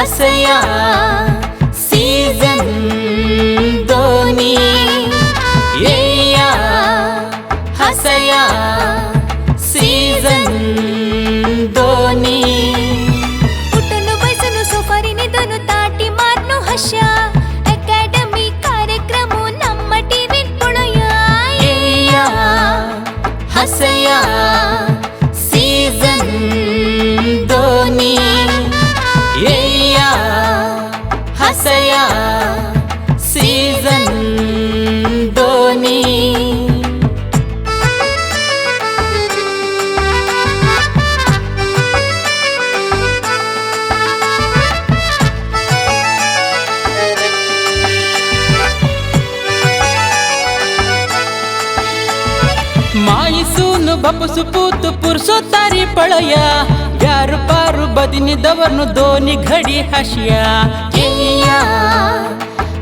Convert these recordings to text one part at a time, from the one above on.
हसया season दोनी. येया हसया season दोनी. उठून बसून सोफारी निदून ताटी मारनु हश्या अकॅडमी कार्यक्रम ನಮ್ಮ ಟಿವಿ ಪೊಳಯ. येया हसया सीझन दोनी. येया हसया सीझन दोनी. माईसून बापूस पूत पुरसो तारी पळया, व्यार पारू बदिनी दवरनु दोनी घडी हशिया. येया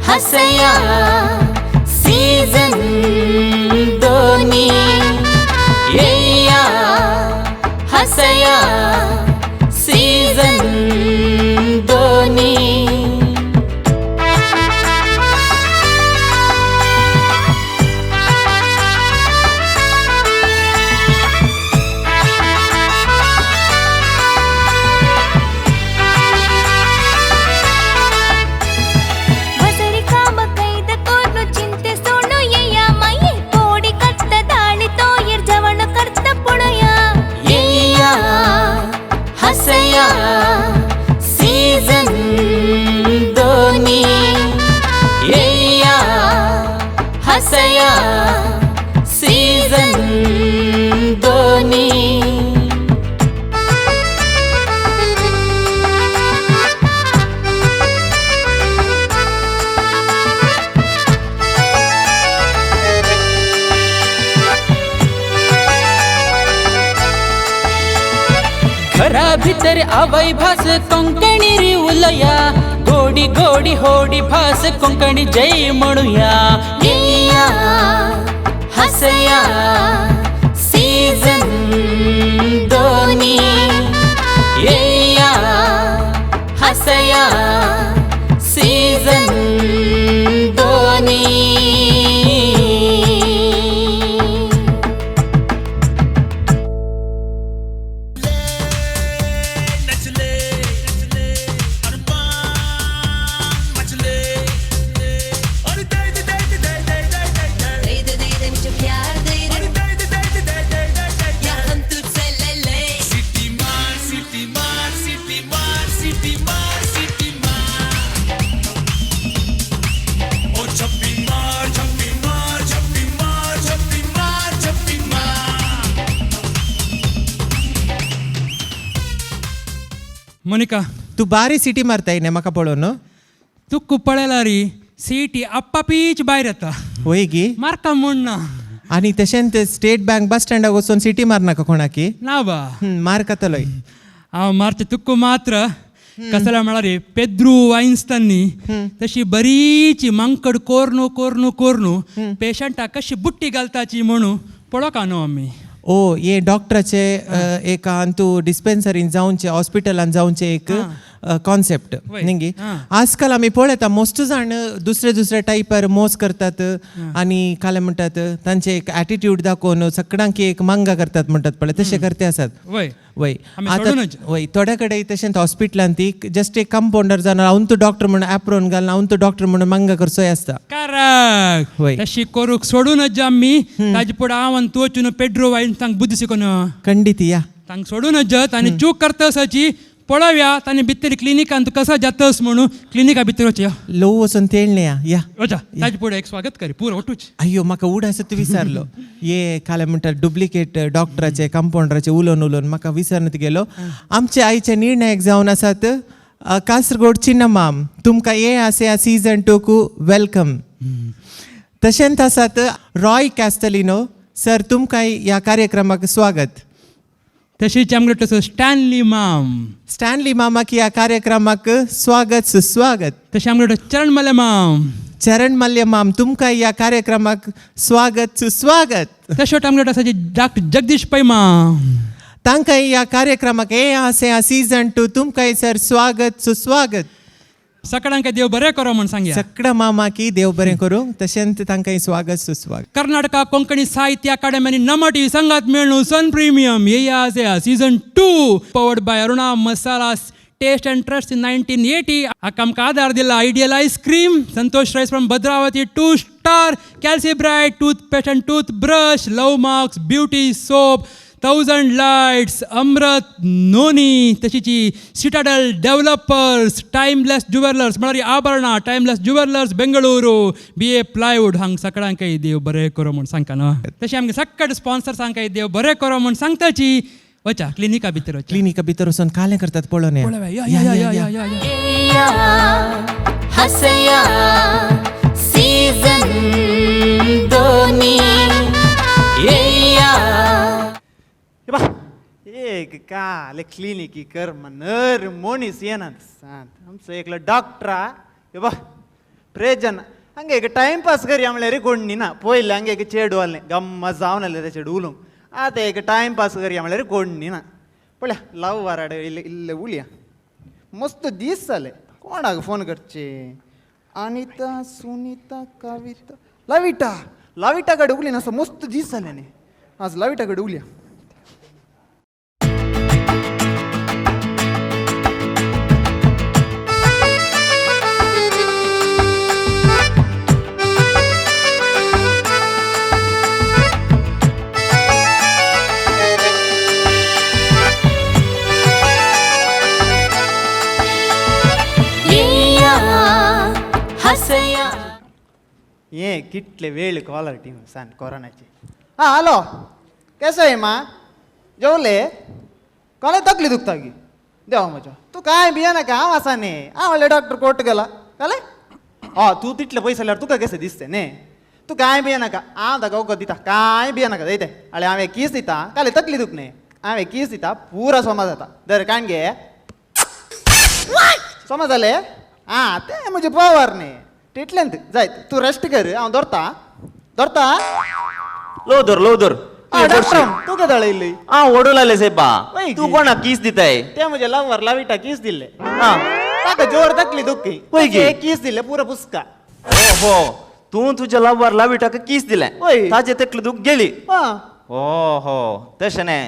हसया सीझन दोनी. येया हसया सीझन दोनी. ಬಸರಿ ಕಾಮ ಕೈದ ಕೋರ್ನು ಚಿಂತೆ ಸೋಣು ಎಯ್ಯ ಮೈಯೆ ಕೋಡಿ ಕಟ್ಟ ದಾಳಿ ತೋಯರ್ ಜವಣ ಕರ್ತ ಪುಣಯ. येया हसया सीझन दोनी. येया हसया सीझन दोनी. घरा भितर आवय भास कोंकणी री उलया, गोडी गोडी होडी भास कोंकणी जय म्हणूया. येया हसया सीझन दोनी. येया हसया सीझन दोनी. दे दे दे दे मुझे प्यार दे दे या हम तुझसे ले ले. मोनिका, तूं बारी सिटी मारताय न्ही म्हाका पळोवन. तुका पळयला री सिटी आप्पापीच भायर येता. वय गी. मारता म्हूण ना. आनी तशेंच स्टेट बँक बस स्टँडाक वचून सिटी मारनाका कोणाकी. ना बा. मार खातलोय. हांव मारचे तुका मात्र कसल्या म्हळ्यार पेद्रू वायन्स्तांनी तशी बरीची मांकड कोर्नू कोर्नू कोर्नू पेशंटाक कशी बुट्टी घालताची म्हणू पळोवका न्हू आमी. ओ हे डॉक्टराचे एक अंतू डिस्पेन्सरीन जावचे, हॉस्पिटलान जावचे एक कॉन्सेप्ट न्ही. आजकाल आमी पळयता मोस्ट जाण दुसरे दुसरे टायपार मोस करतात आनी काले म्हणटात तांचे एक एटिट्यूड दाखोवन सगळ्यांक एक मांगा करतात म्हणटात पळय, तशें करते आसात. वय. वय. आमी आतां सोडूनच. वय, थोड्या कडेन तशेंच हॉस्पिटलान ती जस्ट एक कंपाउंडर जावन हांव तूं डॉक्टर म्हणून एप्रोन घालून हांव तूं डॉक्टर म्हणून मांगा करचोय आसता. करेक्ट. वय. तशी करूंक सोडूनच आमी ताजे फुडें हांव आनी तूं वचून पेड्रो वायन तांकां बुद्दी शिकोवन खंडीत या. तांकां सोडूनच जत आनी चूक करतसाची पळोवया तांणी भितर क्लिनिकान तूं कसा जातस म्हणून क्लिनिका भितर वचया. लोव वचून तेळणे या या. वचा ताजे फुडें एक स्वागत करी पुरो ओटूच. अय्यो म्हाका उडास तूं विसरलो. ये काले म्हणटात डुप्लिकेट डॉक्टराचे कंपाउंडराचे उलोवन उलोवन म्हाका विसरत गेलो. आमचे आयचे निर्णायक जावन आसात कासरगोड चिन्नमाम, तुमकां ये आसे ह्या सीझन टूकू welcome. तशेंच आसात रॉय कॅस्टलिनो सर, तुमकां ह्या कार्यक्रमाक स्वागत. तशीच आमगे तसो स्टॅनली माम. स्टॅनली मामाक ह्या कार्यक्रमाक स्वागत सुस्वागत. तशें आमगे चरण मल्य माम. चरण मल्य माम, तुमकां ह्या कार्यक्रमाक स्वागत सुस्वागत. तशें आमगे आसा डॉक्टर जगदीश पै माम. तांकां ह्या कार्यक्रमाक हे आसे सीजन 2 तुमकां सर स्वागत सुस्वागत. सगळ्यांक देव बरें करो म्हण सांगया. सगळ्या मामाकी देव बरें करूं, तशेंच तांकां स्वागत सुस्वागत. कर्नाटका कोंकणी साहित्य अकादमी आनी नमा टीव्ही संघात मेळून सन प्रिमियम हे आसे season 2 powered by Aruna Masala taste and trust in 1980. हाका आमकां आदार दिला ideal ice cream, Santosh rice from Bhadravati, 2 star, Calcibright toothpaste and toothbrush, love marks beauty soap, 1000 lights, Amrit noni, तशीच सिटाडल डेव्हलपर्स, टायमलेस ज्युवेलर्स म्हळ्यार आभरणां, timeless jewellers Bengaluru, BA plywood. हांग सगळ्यांकय देव बरें करो म्हूण सांगता न्हू. तशें आमगे सगळे स्पॉन्सर्स हांकां देव बरें करो म्हूण सांगताची. वचा क्लिनिका भितर वचा. क्लिनिका भितर वचून कालें करतात पळोवन पळोवया. या या या या या या हसया सीझन 2 या. एक काल क्लिनिकी कर नर मनीस येना सांत आमचो एकलो डॉक्टरा बा प्रेजन हंगे एक टायम पास करया म्हणल्यार कोण ना. पयलें हांगे एक चेडू आसलें गम्मा जावन आसलें तें चेडू उलोवंक. आतां एक टायम पास करया म्हणल्यार कोण ना. पळया लव वाराड इल्ले इल्ले उलया मस्त दीस जाले. कोणाक फोन करचे? अनिता, सुनीता, कविता, लविटा. लविटा कडेन उलयना असो मस्त दीस जाले न्ही. आज लविटा कडेन उलया. ये कितले वेळ कॉलर टीम सान कोरोनाची. हां हॅलो, केसो आहे मा? जेवले? कोणा तकली दुखता की? देवा म्हज्या, तूं कांय भिये नाका, हांव आसा न्ही. हांव व्हडले डॉक्टर कोट गेला कळ्ळें? हय, तूं तितले पयशे जाल्यार तुका कशें दिसतें न्ही. तूं कांय भिये नाका, हांव ताका वखद दिता, कांय भिये नाका. जायते आळे हांव एक कीस दिता, काले तकली दुख न्ही, हांव एक कीस दिता, पुरा सोमा जाता. दर काण घे, सोमा जालें? आं तें म्हजें पवर न्ही तितलें जायत. तूं रेस्ट कर, हांव दवरता दवरता. लवदर लवदर. डॉक्टर तूं केदळ येयली? हांव ओडू लागले सायबा. तूं कोणाक कीस दिताय? ते म्हजे लवर लविटा कीस दिल्ले. आं ताका जोर तकली दुखी, कीस दिल्ले पुरो पुस्का. ओहो, तूं तुज्या लवर लविटाक कीस दिलें, ताजे तकली दुख गेली. ओहो तशें न्ही,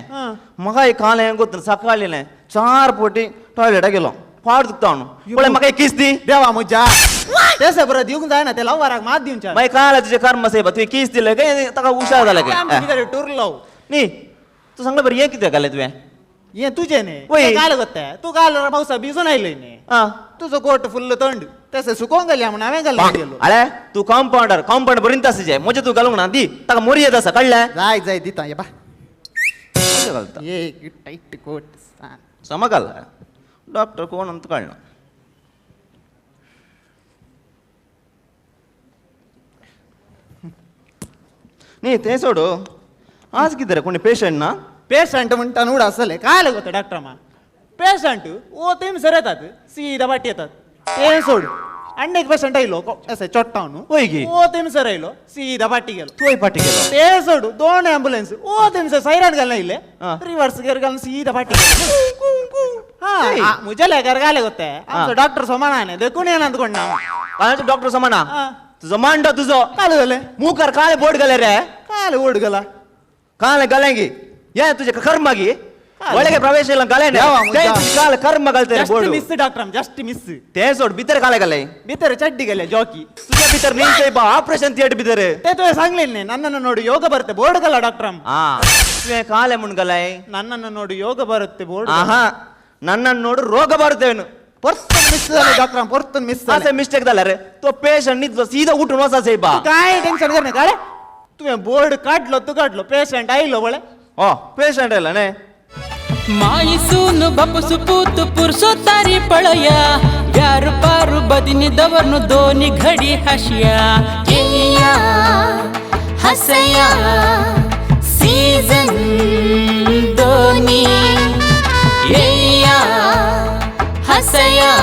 म्हाका एक काल गोत सकाळीं न्ही 4 फावटी टॉयलेटाक गेलो, फाट दुखता म्हणून. पळय म्हाका एक कीस दी. देवा म्हज्या, तें बरें दिवंक जायना, ते लवराक मात दिवच्या. मागीर काल तुजें कर्म सायबा, तुवें कीस दिलें काय ताका हुशार जालें काय? टूर लाव न्ही. तूं सांगलें बरें, हें कितें घालें तुवें? हें तुजें न्ही, काल गोत्ता तूं काल पावसा भिजून आयलें न्ही. तुजो कोट फुल्ल थंड, तशें सुकोवंक घालया म्हणून हांवें घालें. अरे तूं कंपाउंडर, कंपाउंडर बरींत आसा तुजें, म्हजें तूं घालूंक ना. दी ताका मोरी येत आसा, कळ्ळें? जाय जाय दिता. हे बा घालता एक टायट कोट समा घाल. डॉक्टर कोण अंत कळना. न्ही तें सोडू, आज कितें रे कोणी पेशंट ना? पेशंट म्हणटा न्हू आसले काय लागता डॉक्टर मा. पेशंट ओ तेमसर येतात, सीधा वाटी येतात. तें सोड, आनी एक पेशंट आयलो अशें चोडटा न्हू, ओ तेमसर आयलो सीधा फाटी गेलो. तूंय फाटी गेलो? तें सोड, 2 एम्बुलन्स ओ तेमसर सायरन घालून आयले, रिवर्स गेर घालून सीधा फाटी गेलो. हां म्हज्या लेकार घाले गोते आमचो डॉक्टर समान न्ही, देखून येना कोण ना. डॉक्टर समान तुजो मांडो तुजो काल जालें मुखार काळे बोट घाले रे. काल बोट घाला? काले घालें की हे तुजें कर्म की ಒಳಗೆ ಪ್ರವೇಶ ಇಲ್ಲ ಗಲೆ ಕಾಲ ಕರ್ಮ ಗಲ್ತೆ just miss doctor, just miss. ते सोड, भितर काले गले? भितर चड्डी गेले जॉकी. तुझ्या भितर नीचे बा ऑपरेशन थिएटर भितर. ते तुवें सांगलें न्ही, ನನ್ನನ್ನು ನೋಡು ಯೋಗ ಬರುತ್ತೆ ಬೋರ್ಡ್ ಗಲ್ಲ ಡಾಕ್ಟರ್. ಆ तुवें ಕಾಲೆ ಮುಣ್ ಗಲೈ? ನನ್ನನ್ನು ನೋಡು ಯೋಗ ಬರುತ್ತೆ ಬೋರ್ಡ್. ಆಹಾ, ನನ್ನನ್ನು ನೋಡು ರೋಗ ಬರುತ್ತೇನು. ಪೊರ್ತನ್ ಮಿಸ್ जालें डॉक्टर, ಪೊರ್ತನ್ ಮಿಸ್. आसे मिस्टेक जाल्यार रे, तो पेशंट निदलो सीधा उठून वचा सायबा. काय टेन्शन करना काळे, तुवें बोर्ड काडलो तूं काडलो, पेशंट आयलो पळय. ओ पेशंट आयलो न्ही. मायसून बापसु पूत पुरसो तारी पळया, व्यार पारू बदिनी दवरनु दोनी घडी हाशिया. हसया सीजन 2 हसया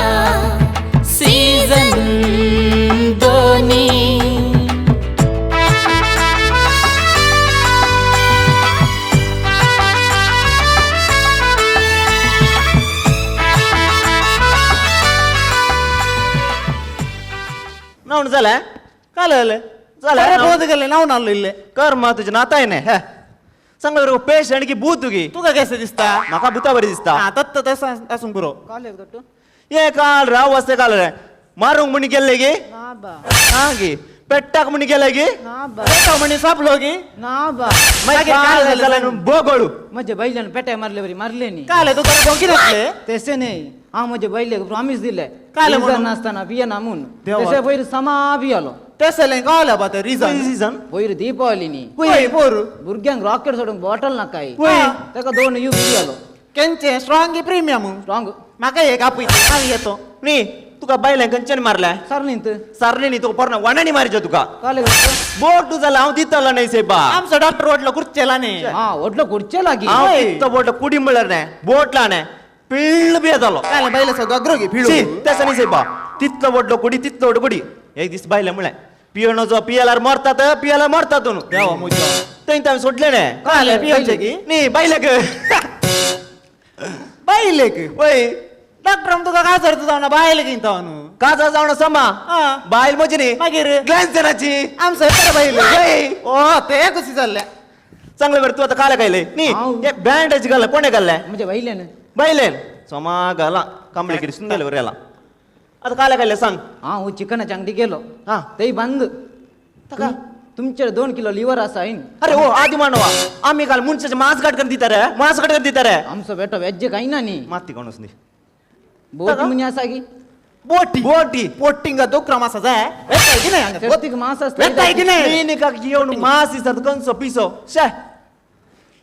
सीजन 2. न्हावण जालें? काल जालें जालें बोध गेले न्हावन आसलो इल्लें. कर्म तुजें नाताय न्ही. हे सांगले रे पेशंट की भूत तुगी. तुका केसं दिसता? म्हाका भुता बरी दिसता. आं तत्त तशें आसूंक पुरो. ये काल रे हांव वस्ते काल रे मारूंक म्हणी गेल्ले गी? ना बा. ना गी. पेट्टाक म्हणी गेले गी? ना बा. पेटो म्हणी सापलो गी? ना बा. मागीर काल जालें बोगळू. म्हजे बैल्यान पेटे मारले बरी मारले न्ही. काल तुका गोंकी घातले? तशें न्ही, हांव म्हजे बैलेक प्रॉमीस दिले काल रिजन नासतना पियना म्हूण. तशें पयर समा पियलो. तशें कळ्ळें बा तें रिजन. रिजन पयर दीपावली न्ही, वय पोर भुरग्यांक रॉकेट सोडूंक बॉटल नाकाय, ताका 2 you पियलो. केंचे स्ट्रॉंग प्रिमियम? स्ट्रॉंग. म्हाका एक आपय हांव येतो. न्ही तुका बायलें खंयच्यान मारलें? सरलींत. सरली न्ही तुका पोरणा वणांनी मारचो तुका. काल बोट जाल्यार हांव दितलो न्ही सेबा. आमचो डॉक्टर व्हडलो खुर्चेला न्ही. आं व्हडलो खुर्चे लागीं. हांव इतलो व्हडलो कुडी म्हणल्यार न्ही बोटला न्ही पिळ्ळ बी येतालो. काल बायले सगळो गग्रो गी पिळू. तशें न्ही सेबा, तितलो व्हडलो कुडी तितलो व्हडलो कुडी. एक दीस बायलें म्हणलें पियणो पियेल्यार मरतात, पियेल्यार मरतात न्हू. देवा म्हज्या. थंय आमी सोडलें न्ही. काल पियेवचें की न्ही बायलेक. बायलेक? वय. डॉक्टर तुका काजर जावना बायल घेता न्हू. काजर जावना समा बायल म्हजी न्ही. मागीर ग्लॅन्सनाची आमचो येता बायल. ओ ते कशी जाल्लें चांगले बरें. तूं आतां काले खायले न्ही हे बँडेज घाल. कोणें घाल्लें? म्हजे बायलेन. बायलेन समा घाला कंबळे कितें सुंदर बरें घाला. आतां काले खायले सांग. हांव चिकनाच्या अंगडी गेलो. आं थंय बंद. ताका तुमचे 2 किलो लिवर आसा. अरे हो आदी मानवा आमी काल मनशाचे मांस काट करून दिता रे, मांस काट करून दिता रे. आमचो बेटो वेज कांय ना न्ही. माती कोणूच न्ही. बोटी म्हणी आसा की? बोटी बोटी बोटिंग दोकरा मासा जाय सर्तीक मांस आसता. येवन मांस दिसता कंसो पिसो शे.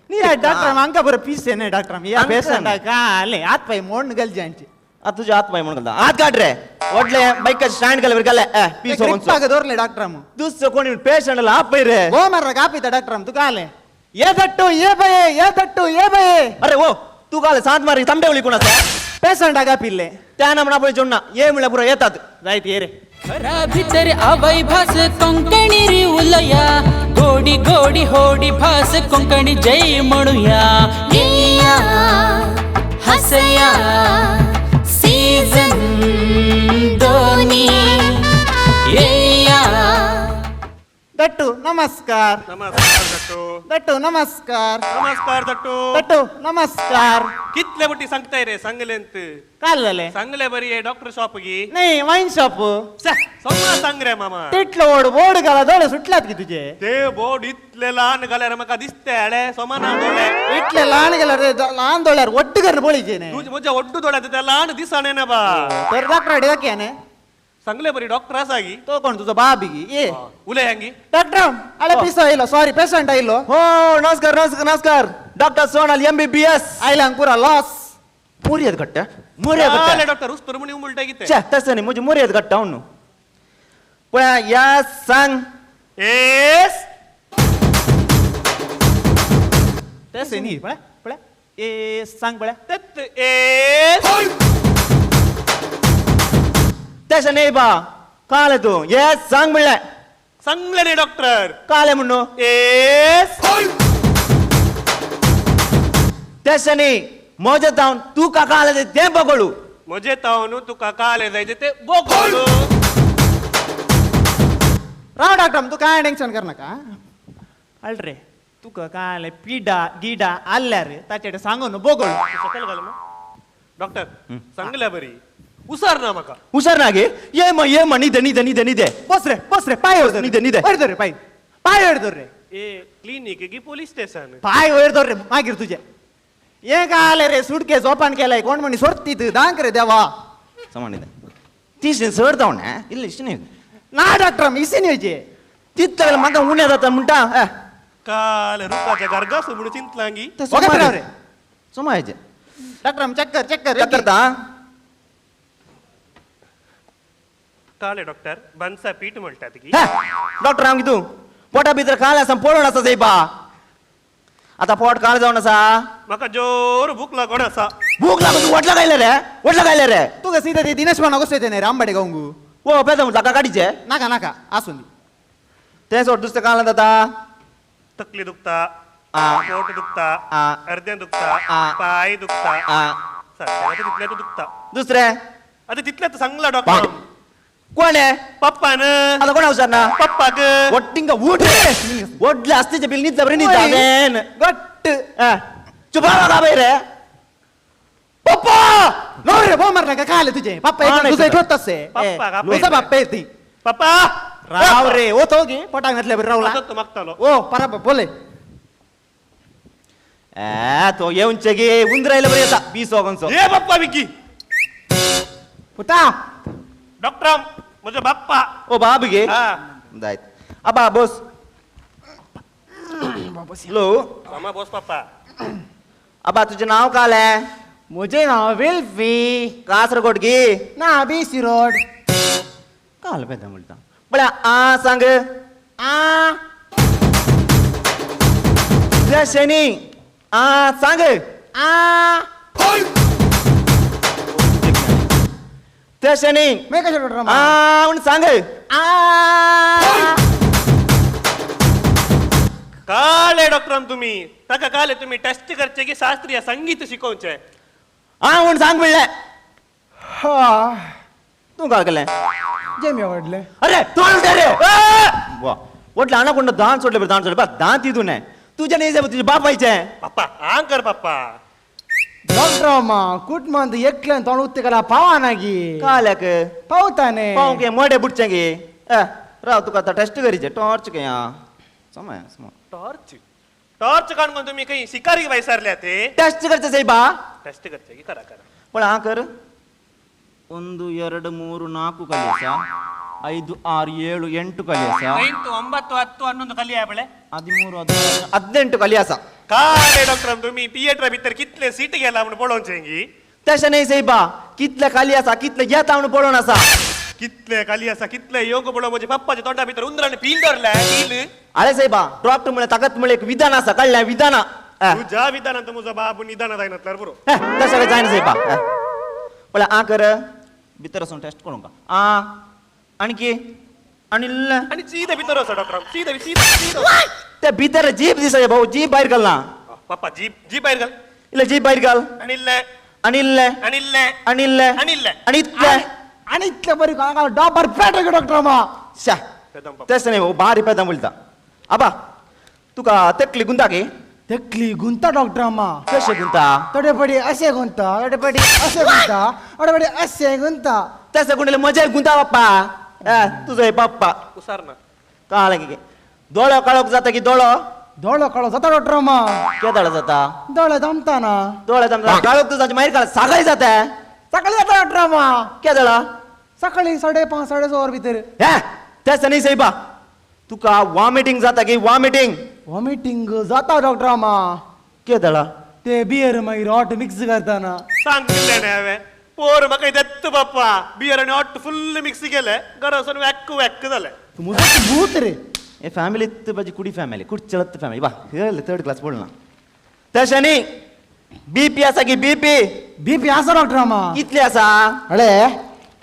न्ही डॉक्टर आमकां बरें पिसे न्ही डॉक्टर. ह्या पेशंटाक आले हात पांय मोडून घालचे आमचे. आतां तुजे हात पांय मोडून घालता. हात काड रे व्हडले बायकाचे स्टँड घाल घाले पिसो ग्रिप्पाक दवरले डॉक्टर. दुसरो कोणी पेशंट आपय रे. गो मार कापिता डॉक्टर. तुका आले ये दट्टू ये बये ये दट्टू ये बये. अरे हो तू घाल सांत मारी तांबडे उली कोण आसा? पेशंटाक आपिल्ले त्या ना म्हण आपण जेवण ना ये म्हणल्यार पुरो येतात जायत ये रे. घरा भितर आवय भास कोंकणी री उलया, गोडी गोडी होडी भास कोंकणी जय म्हणूया. येया हसया सीझन दोन्ही येया. दट्टू नमस्कार. नमस्कार दट्टू. दट्टू नमस्कार. नमस्कार दट्टू. दट्टू नमस्कार. कितले बटी सांगताय रे सांगलेंत? काल जालें सांगले बरी हे डॉक्टर शॉप गी? नाही वाईन शॉप. समा सांग रे मामा. तितलो ओड बोर्ड घाला दोळे सुटलात की तुझे? ते बोर्ड इतले लहान घाल्यार म्हाका दिसते अळे समा ना दोळे. इतले लहान गेल्यार लहान दोळ्यार वट्ट करून पळयचे न्ही. तुझे म्हज्या वड्डू दोळ्यात ते लहान दिसणे ना बा. तर डॉक्टर दाखया न्ही. सांगले बरी डॉक्टर आसा गी? तो कोण तुझो बाब गी? ये उलय हांगी. डॉक्टर आले पिसो आयलो. सॉरी पेशंट आयलो. हो नमस्कार नमस्कार नमस्कार. Doctor Sonal MBBS. आयला पुरा लॉस. मोरयत घट्ट मोरयत घट्ट डॉक्टर उस्तर म्हणी उमळटा कितें? छे तशें न्ही म्हजी मोरयत घट्ट हांव न्हू. पळय या सांग. एस तशें न्ही पळय पळय ए सांग पळय तेत एस तशें न्ही बा काले तूं येस सांग म्हणलें. सांगलें न्ही डॉक्टर. काले म्हणू एस तशें न्ही म्हजें जावन तुका काले जाय तें बगळू. म्हजें तावन तुका काले जाय तें बोगळू. राव डॉक्टर तूं कांय टेन्शन करनाका. अल रे तुका काले पिडा गिडा आल्यार ताचे सांगून बोगळू. सकयल घाल डॉक्टर. सांगल्या बरी हुशार ना म्हाका. हुशार ना गे? ये म ये म निदे निदे निदे निदे. बस रे बस रे पाय वयर धर. निदे निदे वयर धर रे पाय पाय वयर धर रे. ए क्लिनिक की पोलीस स्टेशन? पाय वयर धर रे मागीर तुजे हे काय आले रे सुटकेस ओपन केलाय कोण म्हणी सोडतीत दांक रे देवा. समा निदे तीस सर जावन इल्लें इशें ना डॉक्टर इसीन येवचे तितले म्हाका उणें जाता म्हणटा. काल रुखाच्या गार्गास म्हणून चिंतलांगी. रे सोमा येचे डॉक्टर चक्कर चक्कर चक्कर. काले डॉक्टर बनसा पीठ म्हणतात की डॉक्टर हांव कितू पोटा भितर काल आसा पळोवन आसा सायबा. आतां पोट काल जावन आसा. म्हाका जोर भूक लागून आसा. भूक लागून तूं वटला गायले रे वटला गायले रे. तुका सीधा ते दिनेश माना कसो येते रे आंबाडे गावंगू. ओ पेजा ताका काडीचे नाका नाका आसून दी. तें सोड दुसरें काल जाता. तकली दुखता, पोट दुखता, अर्दें दुखता, पाय दुखता, तितलें दुखता. दुसरें आतां तितलें सांगला डॉक्टर. कोण आहे? पप्पान. आता कोणा हुशार ना? पप्पाक. ಒಟ್ಟಿಂಗ ಊಟ ಒಡ್ಲೆ ಅಸ್ತಿಜ ಬಿಲ್ ನಿದ್ದ ಬರೀ ನಿದ್ದಾವೇನ್ ಗಟ್ ಚುಪ್ ಬೈರೆ पप्पा नो रे बो मारना का आले तुझे पप्पा हा, एक नाही तुझं तुझं. एक तसे पप्पा का तुझा बाप्पा येते पप्पा राव रे ओ तो गे पोटाक घातल्या बरं रावला असं मागतालो. ओ परा बोले तो येऊनचे गे उंदरायला बरं येता बीस वागनचो. ये बाप्पा विकी. पुता. डॉक्टर म्हजो बाप्पा. ओ बाब गे. हा. जायत आबा बस. हॅलो मामा बोस पप्पा. आबा तुझे नाव काय आहे? मुझे नाव विल्फी. कासरगोड गे? ना बीसी रोड. काल पेदा म्हणता बळ्या आ सांग. आ तुझ्या शनी आ सांग. आ त्या शनी मी कशा डॉक्टर आ म्हणून सांग. आ काले डॉक्टर तुम्ही ताका काले तुम्ही टेस्ट करचे की शास्त्रीय संगीत शिकोवचे? आ म्हणून सांग म्हणले. हा तू काय केलंय? जे मी आवडले. अरे तू रे वा वटलं आणा दान सोडले बरं दान सोडले बा दान तिथून आहे तुझ्या नाही जाय तुझ्या बापायचे. पप्पा आंग कर पप्पा. डॉक्टर मा कुटमंद एकल्यान तोंड उत्ते कला पावाना गी. काल्याक पावताने पावंक हे मोडे बुटचे गे. राव तुका आता टेस्ट करीचे टॉर्च के हा समय समय टॉर्च टॉर्च काढून तुम्ही काही शिकारी बाई सरल्या ते टेस्ट करचे साहेबा. टेस्ट करचे की करा करा. पण हा कर 1 2 3 4 ಕಲಿಯಸ 5 6 7 8 ಕಲಿಯಸ 8 9 10 11 ಕಲಿಯ ಬಳೆ 13 14 18 ಕಲಿಯಸ. काले डॉक्टर तुम्ही थिएटर भितर कितले सीट गेला म्हणून पळोवचें की? तशें न्ही साहेबा कितले खाली आसा कितले येता म्हणून पळोवन आसा. कितले खाली आसा कितले येवंक पळोवंक म्हणजे पप्पाच्या तोंडा भितर उंदराने पील धरले पील. अरे साहेबा डॉक्टर म्हळ्यार ताकद म्हळ्यार एक विधान आसा कळ्ळें विधाना. तुझ्या विधानात म्हजो बाब निदाना जायनातल्यार बरो. तशें काय जायना साहेबा. पळय आ कर भितर वचून टेस्ट करूंक आ आणखी आनी आनी सीधा भितर वचो डॉक्टर सीधा सीधा सीधा. ते भितर जीप दिसा भाऊ जीप भायर घालना. पप्पा जीप जीप भायर घाल. इल्ले जीप भायर घाल. आनी इल्ले आनी इल्ले आनी इल्ले आनी इल्ले आनी इल्ले आनी इतले आणि इतले बरी कोणाक डॉबर पेट डॉक्टर मा. शा तशें न्ही भाऊ बारी पेदां उलयता. आबा तुका तकली गुंता गे? तकली गुंता डॉक्टर मा. कशें गुंता? थोडे पडी असे गुंता थोडे पडी असे गुंता थोडे पडी असे गुंता. तशें गुंडले मजा गुंता बाप्पा. तुजो हे बाप्पा उसार ना कळ्ळें की दोळो काळोख जाता की दोळो? दोळो काळो जाता डॉक्टर मा. केदळ जाता? दोळे दमता ना. दोळे दमता काळोख तुझा मागीर काळ सकाळी जाता. सकाळी जाता डॉक्टर मा. केदळ? सकाळी 5:30 6:30 वर भितर. हे तशें न्ही साहेबा तुका वॉमिटींग जाता की वॉमिटींग? वॉमिटींग जाता डॉक्टर मा. केदळ? ते बियर मागीर हॉट मिक्स करताना. सांगितलें न्ही हांवें पोर म्हाका दत्त बाप्पा बियर आनी हॉट फुल्ल मिक्स केलें घरा वचून वॅक्क वॅक्क जालें. म्हजो भूत रे. हे फॅमिली बाजी कुडी फॅमिली कुडचलत फॅमिली बा हे थर्ड क्लास पडला. तशें न्ही बीपी आसा की बीपी? बीपी आसा डॉक्टर मा. कितले आसा? अळे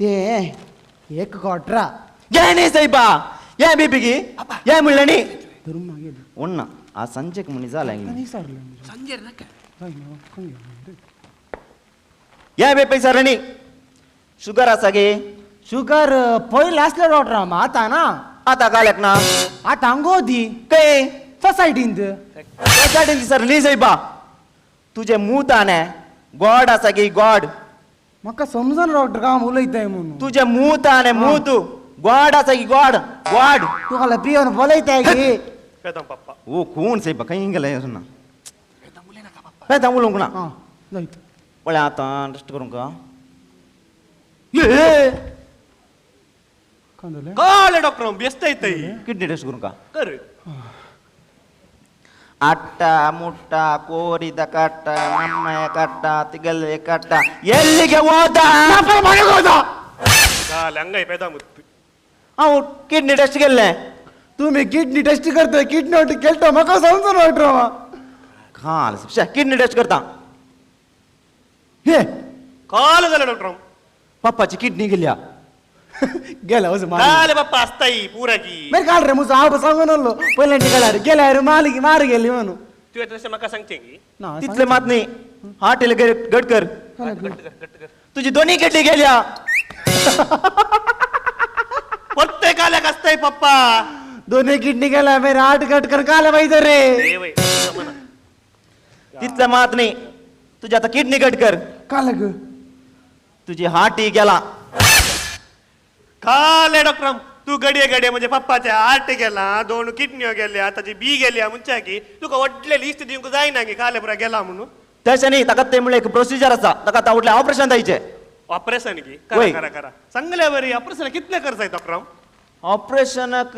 ते एक क्वार्टरा. हे न्ही साहेबा हे बीपी की हे म्हणलें न्ही उण्णा आ संजेक म्हणी जालें. हे बीपी सर न्ही शुगर आसा गे? शुगर पयलीं आसले डॉक्टर मा आतां ना. आतां काल्याक ना? आतां गोदी खंय? सोसायटींत. सोसायटींत सर न्ही साहेबा तुजें मूत आने गॉड आसा की गॉड? म्हाका समजना डॉक्टर काम उलयताय म्हणून. तुजें मूत आने मूत गॉड आसा की गॉड गॉड? तूं खाला पिवन बोलयताय की. पप्पा ओ कोण साहेबा खंय गेले ना पेदां उलोवंक ना. पळय आतां टेस्ट करूंक काले डॉक्टर बेस्ट येतय किडनी टेस्ट करूंक कर. ಅಟ್ಟ ಮುಟ್ಟ ಕೋರಿದ ಕಟ್ಟ ನಮ್ಮಯ ಕಟ್ಟ ತಿಗಲೆ ಕಟ್ಟ ಎಲ್ಲಿಗೆ ಹೋದ? ಹಂಗೈ ಪೇದ ಮುತ್ತು. ಅವು ಕಿಡ್ನಿ ಟೆಸ್ಟ್ ಗೆಲ್ಲೆ. तुम्ही किडनी टेस्ट करताय किडनी ಒಟ್ಟು ಕೆಲ್ಟ ಮಕ समजून डॉक्टर ಕಾಲ್ ಕಿಡ್ನಿ ಟೆಸ್ಟ್ करता. हे ಕಾಲು झालं डॉक्टर. पप्पाची किडनी गेल्या. गेला वच काले पप्पा असताई पुराकी. मेरे काल रे मुझ हांव सांगून आलो पयल्यान काढार गेल्यार मार मार गेली म्हणून. तुवें तशें म्हाका सांगचें की? तितले मात न्ही हार्ट गट कर तुझी दोन्ही किडनी गेल्या. काल्याक आसताय पप्पा. दोन्ही किडनी गेला मेरे आठ गट कर काले पाहिजे रे. तितले मात नाही, तुझी आता किडनी कट कर. काल ग तुझी हार्ट गेला. काले डॉक्टर तू गडये गडये म्हणजे पप्पाच्या आर्ट गेला, दोन किडन्यो गेल्या, ताची बी गेल्या म्हणच्या की तुका व्हडले लिस्ट दिवंक जायना की काले पुरा गेला म्हणून. तशें न्ही, ताका ते म्हणल्यार एक प्रोसिजर आसा, ताका आतां व्हडलें ऑपरेशन जायचें. ऑपरेशन की करा करा करा सांगल्या बरी. ऑपरेशन कितले खर्च जाय डॉक्टर? ऑपरेशनाक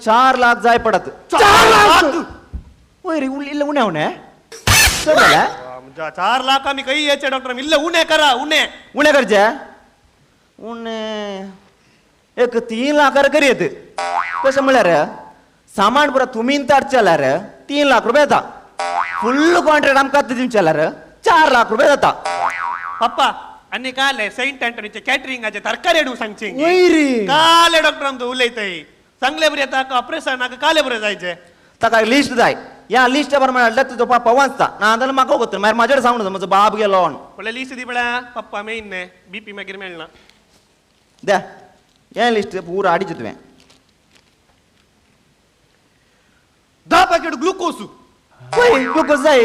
4 लाख जाय पडत. 4 लाख? वय रे, इल्लें उणें उणें चड जालें. 4 लाख आमी खंय येचे डॉक्टर? इल्लें उणें करा. उणें उणें करचें? उणें एक 3 लाखार करयत. कशें म्हळ्यार सामान पुरा तुमीन हाडचें जाल्यार 3 लाख रुपया येता. फुल्ल कॉन्ट्रॅक्ट आमकां दिवचें जाल्यार 4 लाख रुपया जाता. पप्पा आनी काले सेंट अँटनीचे कॅटरिंगाचे तरकारी हाडूंक सांगचें. काले डॉक्टर आमचो उलयताय सांगले बरी. आतां ऑपरेशनाक काले बरें जायचें. ताका लिस्ट जाय. ह्या लिस्टा प्रमाणे हाडल्यार तुजो पापा वाचता, ना जाल्यार म्हाका वता. मागीर म्हाजेर सांगूं म्हजो बाब गेलो. म्हणल्यार लिस्ट दी पळया पप्पा, मेन न्ही बीपी मागीर मेळना. द्या हें लिस्ट पुरा हाडीचें तुवें. 10 पॅकेट ग्लुकोज. पळय ग्लुकोज जाय.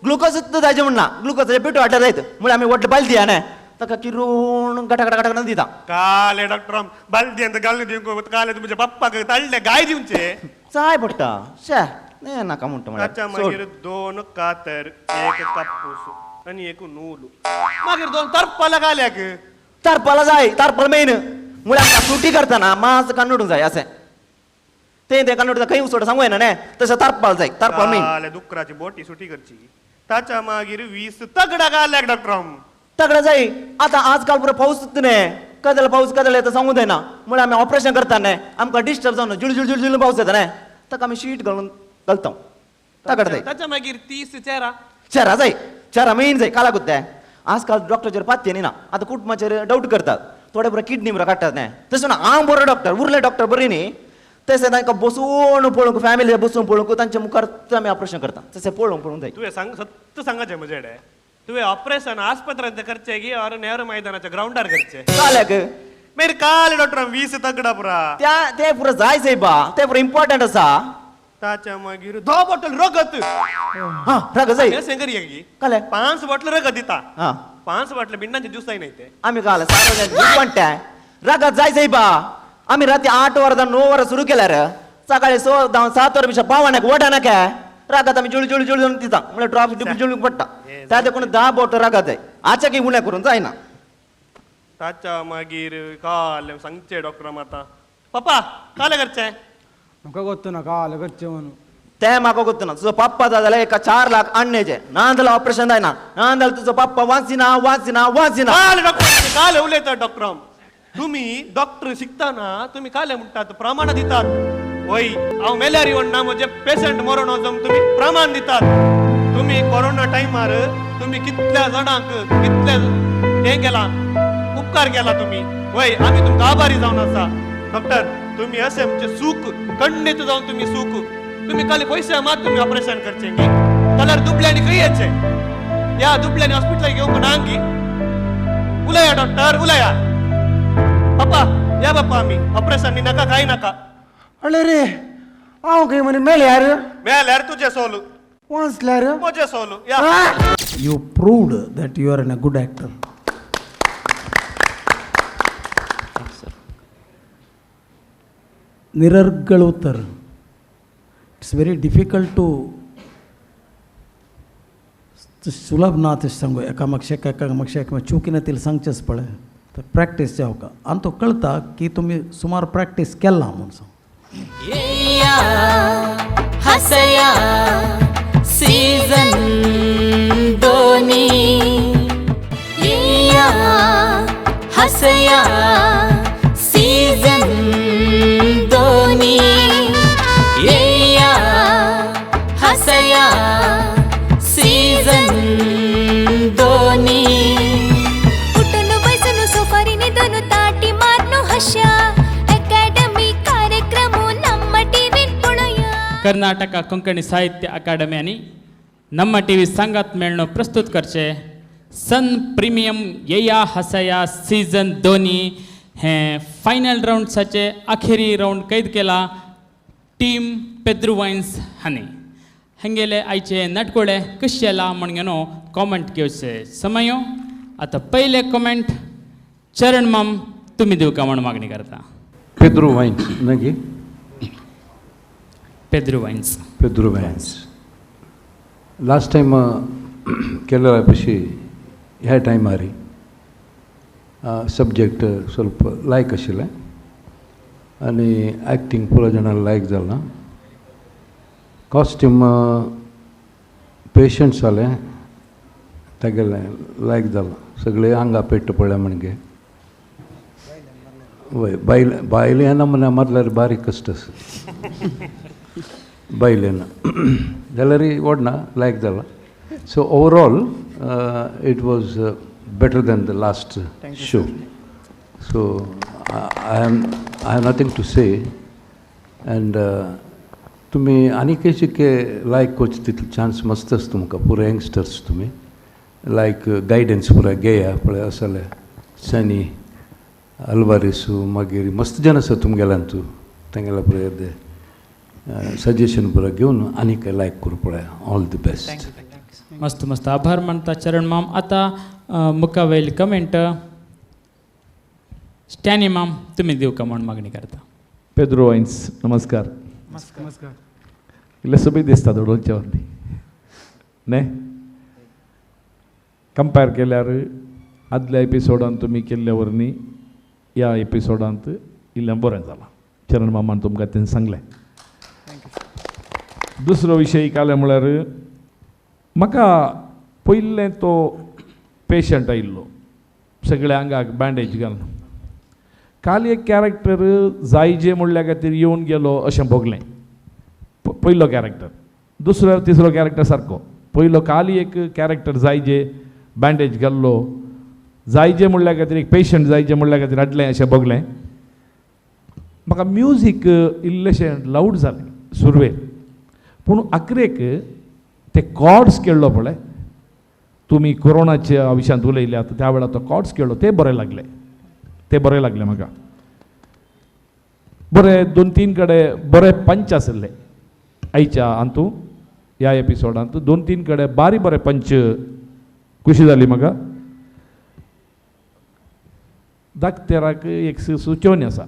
ग्लुकोज जायचें म्हणना, ग्लुकोजाचें पिठो हाडल्यार जायत. म्हळ्यार आमी व्हडलें बालदी आहा ताका किरून गटा गटा गटा दिता. काले डॉक्टर बालदी घालून दिवंक काले तुमच्या पप्पाक तळ्ळे गाय दिवचे चाय पडटा. शे नाका म्हणटा. ताच्या मागीर 2 कातर, 1 कापूस आनी 1 नूल. मागीर 2 तरपाला घाल्याक. तरपाला जाय, तरपाल मेन. म्हळ्यार आमकां सुटी करतना मांस काडूंक जाय. अशें तें तें काडून खंय उसोड सांगू येना न्ही, तशें तरपाल जाय. तरपाल मेन. डुकराची बोटी सुटी करची. ताच्या मागीर 20 तगडा घाल्याक डॉक्टर. तगडा जाय. आतां आजकाल पुरो पावस न्ही, कदल पावस कदल येता सांगू जायना. म्हळ्यार आमी ऑपरेशन करता न्ही, आमकां डिस्टर्ब जावन जुळ जुळ जुळ जुळ पावस येता न्ही, ताका आमी शीट घालून घालता. तगडा जाय. ताच्या मागीर 30 चेरा. चेरा जाय. चेरा मेन जाय. काला गुत्ते आजकाल डॉक्टराचेर पात्य न्ही ना. आतां कुटुंबाचेर डावट करतात. थोडे बरे किडनी बरो काडटात न्ही, तशें ना हांव बरो डॉक्टर, उरले डॉक्टर बरी न्ही. तशें तांकां बसून पळोवंक, फॅमिली बसून पळोवंक तांच्या मुखार आमी ऑपरेशन करता. तशें पळोवंक पळोवंक जाय. तुवें सांग सत्य सांगाचें म्हजें कडेन. तुवें ऑपरेशन आस्पत्र्यांत करचें की ऑर नेहरू मैदानाच्या ग्रावंडार करचें? काल्याक मागीर काल डॉक्टर 20 तगडा पुरा त्या ते पुरा जाय सायबा, ते पुरा इम्पॉर्टंट आसा. ताच्या मागीर 10 बॉटल रगत. हा रगत जाय. अशें करया की काले 5 बॉटल रगत दिता. हा 5 बॉटल बिंडांचे ज्यूस जाय न्ही ते. आमी काल म्हणटा रगत जाय सायबा. आमी राती 8 वरां 9 वरां सुरू केल्यार सकाळी 6 7 वरां पेक्षा पावनाक वडनाक रगत आमी जुळू जुळू जुळून दिता. म्हळ्यार ड्रॉप जुळून पडटा. त्या देखून 10 बॉटल रगत जाय. आच्या की उणें करून जायना. ताच्या मागीर काल सांगचें डॉक्टर आतां. पप्पा काले करचें? म्हाका गोत्तो ना काल करचें म्हणून. तें म्हाका गोत्तो ना. तुजो पप्पा जाय जाल्यार एका 4 लाख आणण्याचें, ना जाल्यार ऑपरेशन जायना, ना जाल्यार तुजो पप्पा वाचिना वाचिना वाचिना. काल डॉक्टर काल उलयता डॉक्टर. तुम्ही डॉक्टर शिकताना तुम्ही काले म्हणटात प्रमाण दितात. वय हांव मेल्यार येवन ना म्हजे पेशंट मरण वचून तुमी प्रमाण दितात. तुम्ही कोरोना टायमार तुम्ही कितल्या जाणांक कितले हें केलां, उपकार केला तुम्ही. वय आमी तुमकां आभारी जावन आसा डॉक्टर. तुम्ही अशें म्हणजे सूख खंडीत जावन तुमी सूख तुम्ही काल पयशे मात तुमी ऑपरेशन करचें गी जाल्यार दुबल्यांनी खंय येचें? ह्या दुबल्यांनी हॉस्पिटलाक घेवंक ना गी. उलया डॉक्टर उलया. पप्पा या बाप्पा आमी ऑपरेशन नी नाका काय नाका. अरे रे हांव खंय म्हणे मेल्यार मेल्यार तुजें सोलू वाचल्यार म्हजें सोलू. या You proved that you are a good actor. निरर्गळ Uttar. It's very difficult to सुलभ ना तशें सांगू. एका मागशेक एका मागशेक चुकीन तितलें सांगचेंच पळय तर प्रॅक्टीस जावका आनी तो कळटा की तुमी सुमार प्रॅक्टीस केला म्हूण सांग. हसया सीझन दोनी, हसया सीझन दोनी, हसया सीझन दोनी. उठून बसून सोफारी निदून ताटी मारून हश्या अकॅडमी कार्यक्रम ನಮ್ಮ ಟಿವಿ ಪುಣೆಯ. कर्नाटक कोंकणी साहित्य अकादमी आनी ನಮ್ಮ ಟಿವಿ संगात मेळणो प्रस्तुत करचे सन प्रीमियम येया हसया सीझन दोनी हें फायनल रावंड्साचे अखेरी रावंड कैद केला टीम पेद्रू वायन्स हांणी. हांगेले आयचे नाटकुळे कशें येला म्हणगेनो कॉमेंट घेवचे समयो. आतां पयले कॉमेंट चरण माम तुमी दिवका म्हण मागणी करता. पेद्रू वायन्स नगी Pedro wines Pedro wines last time केलेल्या पशी ह्या टायमार सब्जेक्ट ಸ್ವಲ್ಪ लायक आशिल्लें आनी एक्टींग पुरो जाणां लायक जाला. कॉस्ट्यूम पेशंट्स जालें तागेलें लायक जालां सगळें आंगा पेट्ट पळ्ळें म्हणगे वय बायल बायल येना म्हण मारल्यार बारीक कश्ट आसा बायल येना जाल्यार व्हडना लायक जाला. So overall it was better than the last show. So I have nothing to say. And तुमी आनीकय शिके लायक करचे तितले चान्स मस्त आसा तुमकां पुरो यंगस्टर्स तुमी लायक गायडन्स पुरा घेया पळय आसा जाल्यार सनी अल्वारीसू मागीर मस्त जाण आसा तुमगेल्यान तूं तेंगेल्या पळय सजेशन पुरा घेवन आनीक लायक करूं पळय. All the best. मस्त मस्त आभार मानता चरण माम. आतां मुखावेल कमेंट स्टॅनी माम तुमी दिवका म्हण मागणी करता. पेद्रो वायन्स नमस्कार. नमस्कार. इल्लें सोबीत दिसता धोडोलच्या वरवीं न्ही कंपेर केल्यार आदल्या एपिसोडान तुमी केल्ल्या वरवीं ह्या एपिसोडांत इल्लें बरें जालां. चरण मामान तुमकां तें सांगलें. दुसरो विशय काले म्हळ्यार म्हाका पयलें तो पेशंट आयिल्लो सगळ्या आंगाक बँडेज घालून काल एक कॅरेक्टर जायजे म्हणल्या खातीर येवन गेलो अशें भोगलें. पयलो कॅरेक्टर दुसरो तिसरो कॅरेक्टर सारको पयलो काल एक कॅरेक्टर जायजे बँडेज घाल्लो जायजे म्हणल्या खातीर एक पेशंट जायजे म्हणल्या खातीर हाडलें अशें भोगलें. म्हाका म्युजीक इल्लेशें लावड जालें सुरवेक पूण आखरेक ते कॉर्ड्स खेळ्ळो पळय तुमी कोरोनाच्या विशयांत उलयल्यात त्या वेळार तो कॉर्ड्स खेळ्ळो ते बरें लागले ते बरें लागले म्हाका. बरें दोन तीन कडेन बरे पंच आशिल्ले आयच्या अंतू ह्या एपिसोडांत दोन तीन कडेन बारी बरे पंच खुशी जाली म्हाका. दाक्तेराक एक सुचोवणी आसा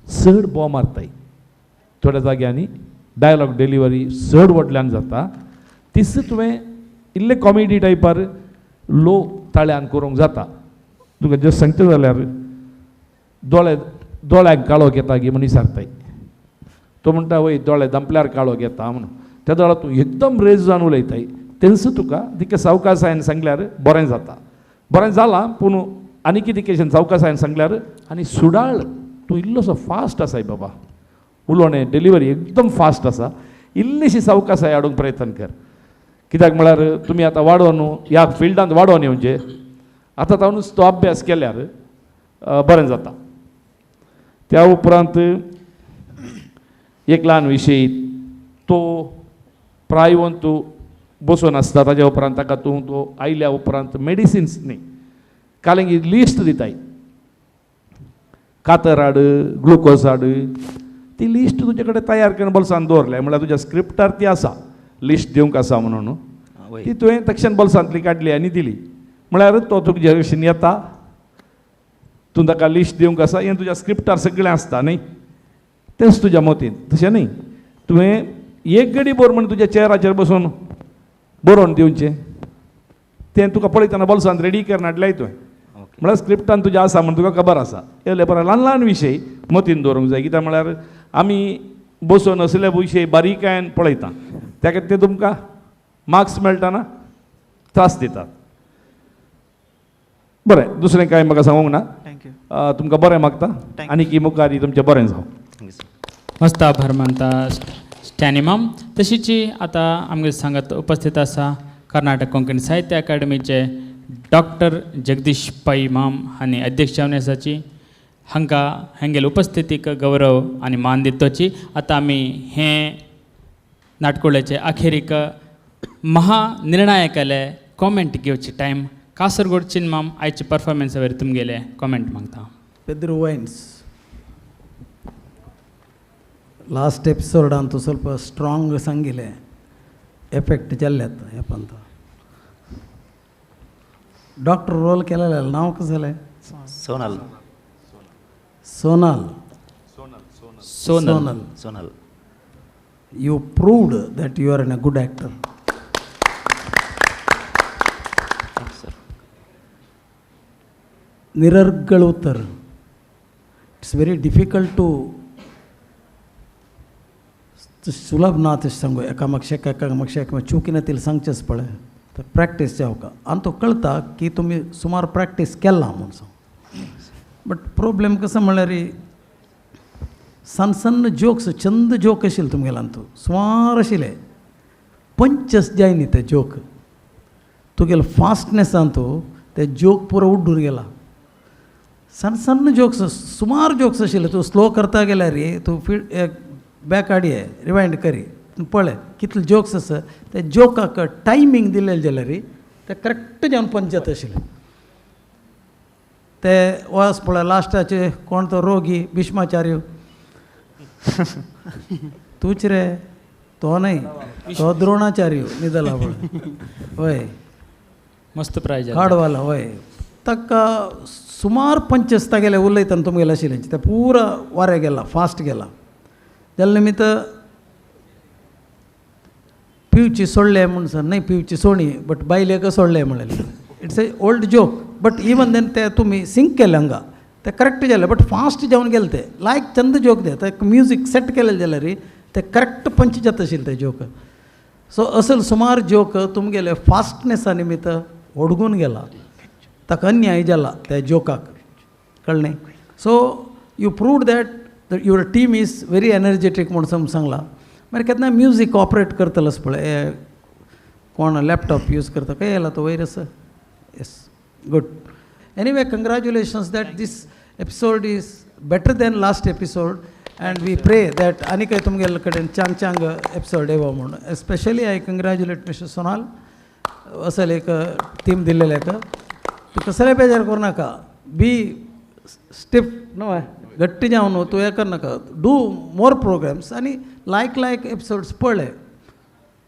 चड बोव मारताय थोड्या जाग्यांनी डायलॉग डिलिव्हरी चड व्हडल्यान जाता तीच तुवें इल्ले कॉमेडी टायपार लो ताळ्यान करूंक जाता. तुका जस्ट सांगता जाल्यार दोळे दोळ्याक काळो घेता गी म्हूण विचारताय तो म्हणटा वय दोळे दंपल्यार काळो घेता म्हणून त्या दोळा तूं एकदम रेज जावन उलयताय तेंच तुका तिका सावकासायन सांगल्यार बरें जाता. बरें जालां पूण आनी कितें केशन सावकासायन सांगल्यार आनी सुडाळ तूं इल्लोसो फास्ट आसाय बाबा उलोवणें डिलिव्हरी एकदम फास्ट आसा इल्लीशी सावकासाय हाडूंक प्रयत्न कर कित्याक म्हळ्यार तुमी आतां वाडोवन ह्या फिल्डांत वाडोवन येवचें आतां तावनूच तो अभ्यास केल्यार बरें जाता. त्या उपरांत एक ल्हान विशय तो प्रायवन तूं बसून आसता ताज्या उपरांत ताका तूं तो आयल्या उपरांत मेडिसिन्स न्ही कालेंगी लिस्ट दिताय कातर हाड ग्लुकोज हाड ती लिस्ट तुजे कडेन तयार करून बोल्सान दवरल्या म्हळ्यार तुज्या स्क्रिप्टार ती आसा लिस्ट दिवंक आसा म्हणून ती तुवें तक्षण बोल्सांतली काडली आनी दिली म्हळ्यार तो तुजे भशेन येता तूं ताका लिस्ट दिवंक आसा हें तुज्या स्क्रिप्टार सगळें आसता न्ही तेंच तुज्या मतीन. तशें न्ही तुवें एक गडी भर म्हण तुज्या चेराचेर बसून बरोवन दिवचें तें तुका पळयतना बोल्सांत रेडी करून हाडल्याय तुवें म्हळ्यार स्क्रिप्टान तुजें आसा म्हण तुका खबर आसा. येयले बरें ल्हान ल्हान विशय मतीन दवरूंक जाय कित्याक म्हळ्यार आमी बसून असले विशय बारीकायेन पळयता त्या खातीर ते तुमकां मार्क्स मेळटना त्रास दितात. बरें दुसरें कांय म्हाका सांगूंक ना. तुमकां बरें मागता आनी मुखार तुमचें बरें जावं. मस्त आभार मानता स्टॅनी माम. तशीच आतां आमगे सांगात उपस्थित आसा कर्नाटक कोंकणी साहित्य अकादमीचे डॉक्टर जगदीश पै माम हांणी अध्यक्ष जावन आसाची हांकां हांगेले उपस्थितीक गौरव आनी मान दितोची. आतां आमी हें नाटकुळ्याचे अखेरीक महानिर्णायकाले कॉमेंट घेवची टायम कासरगोड चिनमाम आयचे परफॉर्मन्सा वयर तुमगेले कॉमेंट मागता. ಪೆದ್ರು ವೈನ್ಸ್ ಲಾಸ್ಟ್ ಎಪಿಸೋಡ್ ಅಂತೂ ಸ್ವಲ್ಪ ಸ್ಟ್ರಾಂಗ್ ಸಂಗಿಲೆ ಎಫೆಕ್ಟ್ ಜಲ್ಲೆತ್ತ ಯಪ್ಪಂತ ಡಾಕ್ಟರ್ ರೋಲ್ केलेलं नाव कसं Sonal. Sonal. Sonal. Sonal. You proved that you are an a good actor. Sir. ನಿರರ್ಗಳ ಉತ್ತರ. It's very difficult to सुलभ ना तशें सांगू एका मागशेक एका मागशेक चुकी ना तितलें सांगचेंच पळय तर प्रॅक्टीस जावका आनी तो कळटा की तुमी सुमार प्रॅक्टीस केला म्हूण सांग. बट प्रॉब्लेम कसो म्हणल्यार सन्न सन्न जोक्स चंद जोक आशिल्ले तुमगेले अंतू सुमार आशिल्ले पंचस जाय न्ही ते जोक तुगेले फास्टनेस अंतू ते जोक पुरो उड्डून गेला. सन्न सन्न जोक्स सुमार जोक्स आशिल्ले तूं स्लो करता गेल्यार तूं फीड बॅक हाडये रिवायंड करी पळय कितले जोक्स आसा ते जोकाक टायमींग दिलेले जाल्यार ते करेक्ट जावन पंच जाता आशिल्ले. ते वच पळय लास्टाचे कोण तो रोगी भीष्माचार्य तूच रे तो न्हय तो द्रोणाचार्य न्हिदला पळय वय मस्त प्रायज काडवाला वय ताका सुमार पंचस तागेले उलयतना तुमगेले आशिल्ले ते पुरा वाऱ्या गेला फास्ट गेला. जाल्या निमित्त पिवची सोडले म्हूण सर न्हय पिवची सोणी बट बायलेक सोडले म्हणलें. It's a old joke but even then ते तुमी सिंक केले हांगा ते करेक्ट जाले बट फास्ट जावन गेले ते लायक चंद जोक दे ते म्युजीक सेट केलें जाल्यार ते करेक्ट पंच जाता आशिल्ले ते जोक. सो असल सुमार जोक तुमगेले फास्टनेसा निमित्त ओडगून गेला ताका अन्याय जाला त्या जोकाक कळ्ळें. So you proved that your team is very energetic म्हूण सांगलां. मागीर केन्ना म्युजीक ऑपरेट करतलोच पळय कोण लॅपटॉप यूज करता खंय येयला तो वयर आसा. Yes good. Anyway congratulations that this episode is better than last episode and we pray that आनी खंय तुमगेले कडेन चांग चांग एपिसोड येवो म्हूण. Especially I congratulate mister Sonal असल एक टीम दिल्लेले एका तूं कसलेय बेजार करूं नाका बी स्टिफ न्हय गट्टी जावन न्हू तूं हें करनाका do more programmes आनी लायक लायक एपिसोड्स पळय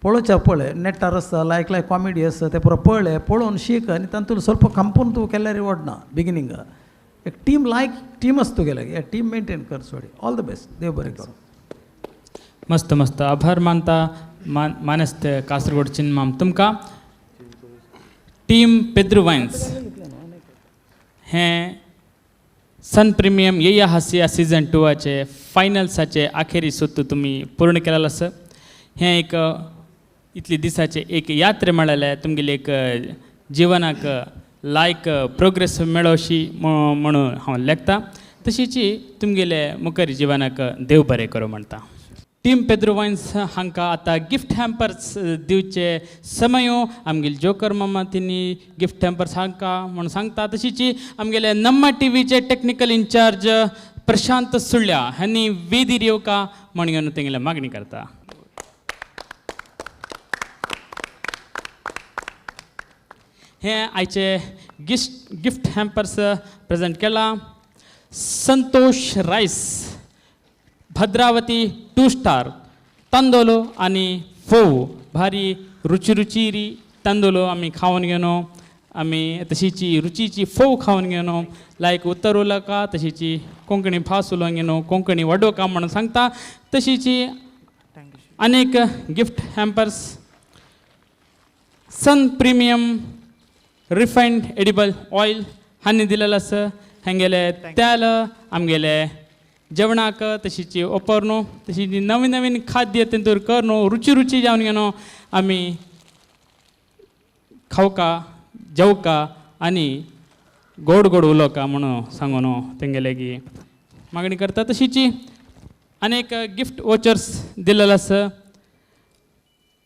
पळोवच्या पळय नेटार आसता लायक लायक कॉमेडी आसता ते पुरो पळय पळोवन शीक आनी तातूंत ಸ್ವಲ್ಪ कंपून तूं केल्यार वडना बिगिनींग एक टीम लायक टीम आसा तुगेले हे टीम मेंटेन कर सोडी. ऑल the best देव बरें करूं. मस्त मस्त आभार मानता मानेस्त कासरगोड चिन्माम तुमकां. टीम पेद्रू वायन्स हें सन प्रिमियम येया हासिया सिजन 2आचे फायनल्साचे आखेरी सुत्त तुमी पूर्ण केलेलो आसा. हें एक इतली दिसाचे एक यात्रा म्हळ्यार तुमगेले एक जिवनाक लायक प्रोग्रेस मेळोशी म्हणून हांव लेखता. तशीच तुमगेले मुखारी जिवनाक देव बरें करूं म्हणटा. टीम पेद्रू वायन्स हांकां आतां गिफ्ट हॅम्पर्स दिवचे समयो आमगेले जोकर मामा तिनी गिफ्ट हॅम्पर्स हांकां म्हूण सांगता. तशीच आमगेले नम्मा टीव्हीचे टॅक्निकल इन्चार्ज प्रशांत सुळ्या हांणी वेदीर येवका म्हण तेंगेले मागणी करता. हें आयचे गिफ्ट हॅम्पर्स प्रेजेंट केलां संतोष रायस भद्रावती 2 स्टार तांदोलो आनी फोव भारी रुचिरुचिरी तांदोलो आमी खावन घेनो आमी तशीची रुचीची फोव खावन घेनो लायक उत्तर उलोवका तशीची कोंकणी भास उलोवंक घेनो कोंकणी वाडोवका म्हणून सांगता. तशीची अनेक gift hampers Sun premium refined edible oil हांणी दिलेलो आसा. हांगेले तेल आमगेले जेवणाक तशीची वापर न्हू तशी नवीन नवीन खाद्य तेंतूर कर न्हू रुची रुची जावन घेनो आमी खावका जेवका आनी गोड गोड उलोवका म्हणून सांगू न्हू तेंगेले की मागणी करता. तशीची अनेक गिफ्ट वोचर्स दिलेलो आसा.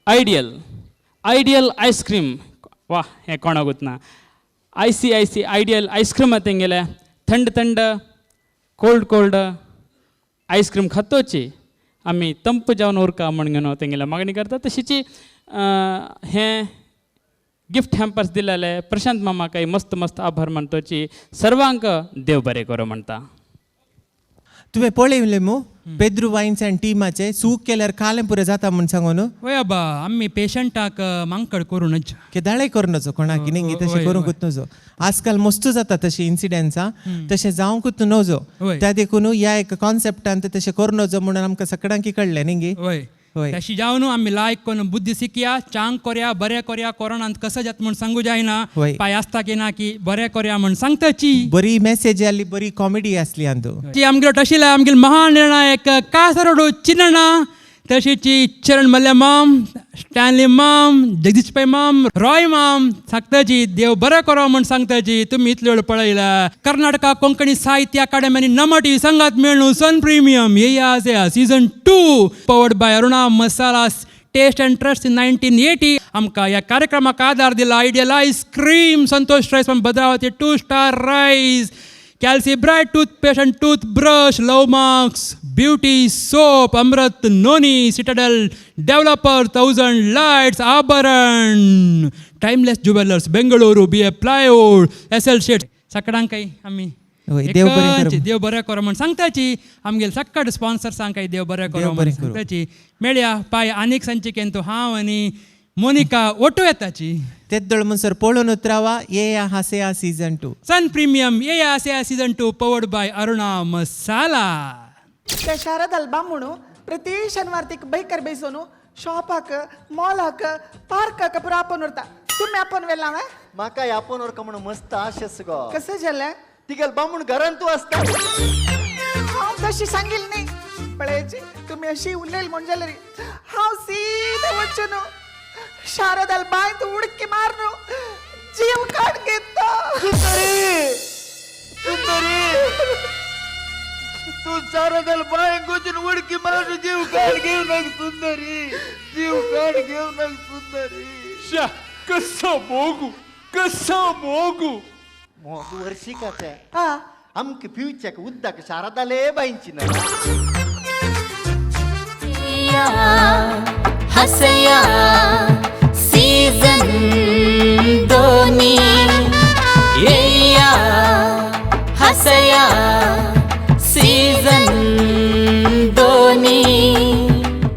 आयडियल आयडियल आयस्क्रीम वा हें कोणाकूच ना. I C I C ideal ice cream तेंगेले थंड थंड कोल्ड कोल्ड आयस्क्रीम खातोची आमी तंप जावन उरका म्हण घेवन तेंगेले मागणी करता. तशीची हें गिफ्ट हॅम्पर्स दिलेले प्रशांत मामाकय मस्त मस्त आभार मानतोची सर्वांक देव बरें करूं म्हणटा. तुवें पळयलें मू पेद्रू वायन्स आनी टिमाचे सूक केल्यार कालें पुरें जाता म्हूण सांगून. वय आबा आमी पेशंटाक मांकड करूं नज केदाळे करूं नजो कोणाक न्ही तशें करूंकूच नजो. आजकाल मस्तू जाता तशें इन्सिडंट्सां तशें जावंकूच नजो. त्या देखून ह्या एक कॉन्सेप्टान तशें करूं नजो म्हणून आमकां सगळ्यांक कळ्ळें न्ही. वय तशी जावन आमी लायक करून बुद्धी शिकया चांग कोरया बरें कोरया कोरोनांत कसं जाता म्हूण सांगू जायना पाय आसता की ना की बरें कोरया म्हूण सांगताची. बरी मेसेज आसली बरी कॉमेडी आसली अंदू ती आमगेलो तशीला आमगेलो महान निर्णायक कासरोड चिन्नणा तशीची चरण मल्ल्या माम स्टॅनली माम जगदीश पै माम रॉय माम सांगताची देव बरें करो म्हूण सांगताची. तुमी इतलो वेळ पळयला कर्नाटका कोंकणी साहित्य अकादमी आनी नमटी संगात मेळ्ळू सन प्रिमियम ये आसा season 2 powered by Aruna Masala taste and trust in 1980. आमकां ह्या कार्यक्रमाक आदार दिला Ideal ice cream Santosh rice from Bhadravati 2 star rice Calci Bright toothpaste and toothbrush, Love Marks, Beauty Soap, Amrit Noni, Citadel Developer, 1000 Lights, Abaran, Timeless Jewelers, Bengaluru, BA Plywood, SL Sheets. सगळ्यांकय आमी देव बरें करूं देव बरें करूं म्हूण सांगताची. आमगेले सक्कड स्पॉन्सर्सांकय देव बरें करूं म्हूण सांगताची. मेळया पाय आनीक संचिकेन तूं हांव आनी मोनिका ओटू येताची. तेद्दळ म्हणसर पळोवन उतरावा ये या हासे सीझन 2 सन प्रिमियम ये या हासे season 2 powered by Aruna Masala. त्या शारदाल बामणू प्रति शनिवार तिक बैकर बैसोनू शॉपाक मॉलाक पार्काक पुरा आपण उरता. तुम्ही आपण वेला म्हाका आपण उरका म्हणून मस्त आशेस गो. कसं जालें तिगेल बामण घरान तूं आसता. हांव तशी सांगील न्ही पळयाची तुमी अशी उलयल म्हूण जाल्यार हांव सीधे वचून शारदाल बांयत उडकी मारून जीव काड घेता. सुंदरी सुंदरी तू शारदाल बांयत वचून उडकी मारून जीव काड घेऊ नक सुंदरी जीव काड घेऊ नक सुंदरी. शा कसं मोगू कसं मोगू मोगू वर्षिकाचे आमकां पिवच्याक उदक शारदाले बांयची ना. हसया.